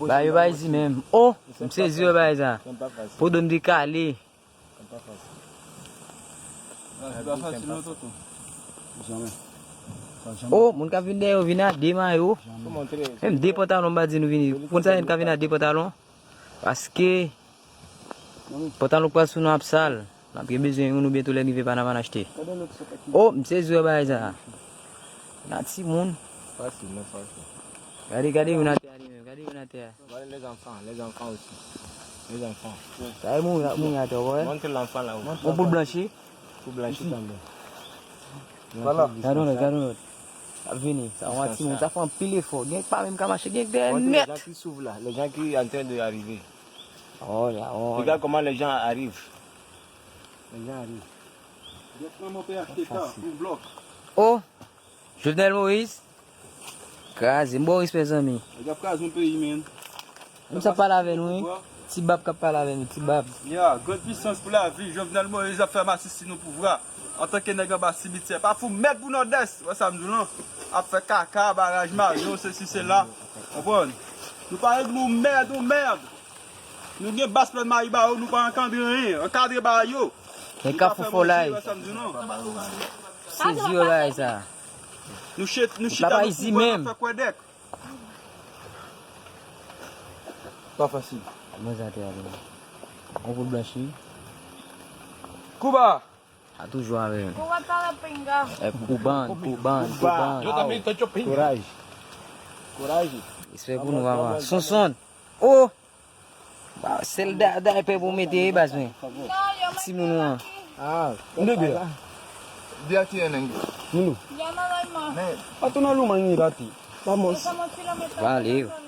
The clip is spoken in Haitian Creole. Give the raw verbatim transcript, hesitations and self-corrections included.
Ba yo pa izi menm. Oh, m sezi wè bagay sa. Podo m te kale. Oh, moun k ap vin dèyè yo vin a de mayo. Menm de pantalon m pa di nou vini. Konn sa moun k ap vin a de pantalon? Paske pantalon k pral sou nou ap sal. N ap gen bezwen youn oubyen tou lè n rive pa n ap ann achte. Oh, m sezi wè bagay sa. Na timoun. Fasil, non, fasil. Gade, gade youn atè a li menm. Gade youn atè a. Gade les enfants, les enfants aussi. Les enfants. Sa e moun, moun atè, wè. Montre l'enfant là-haut. Bon, pou blanchi. Pou blanchi tanmen. Voilà. Gade yon lòt, gade yon lòt. Ap vini. Sa yon timoun, sa fè anpil efò. Gen pa menm ka mache, gen dèyè nèt. Les gens qui s'ouvrent là, les gens qui en train de arriver. Oh, la, oh. Regarde comment les gens arrivent. Les gens arrivent. Gèt manman pe achte ka, yon blòk. Oh, Jovenel Moïse. Kraze, m ba w respè, zanmi. Nèg ap kraze yon peyi, men. Menm sa pale avè nou, wi. Ti Bab k ap pale avè nou, Ti Bab. Ya, grande puissance pour la vie. Jovenel Moïse ap fè masisi nou pouvwa. Antanke nèg anba simityè. Pa fou mèt pou Nòdès. Wè sa m di w lan. Ap fè kaka, baraj Mario, sesi, sela. Konprann? Nou pa regle yon mèd, yon mèd. Nou gen bas plèn mayi ba yo, nou pa ankadre anyen. Ankadre ba yo. Men Kafou Fòlay. Wè sa m di w lan. Sezi wè bagay sa. Nou chet, nou chita, nou fè kwèdèk. Pa fasil. Mwen sa te ale. On pou blanchi. Kouba! A toujou avè m. Kouba pa la pinga. E Kouban, Kouban, Kouban. Kouraj. Kouraj. Respè pou nou, papa. Sonson. Oh! Ba, sèl da, daypè pou mete, baz mwen. Ti moun ou an. Ah, m de bia. Bia ki en anglais. Minu. Llama al alma. Men, pa tou nan lou mangi la ti. Vamos. Estamos kilómetros. Vale.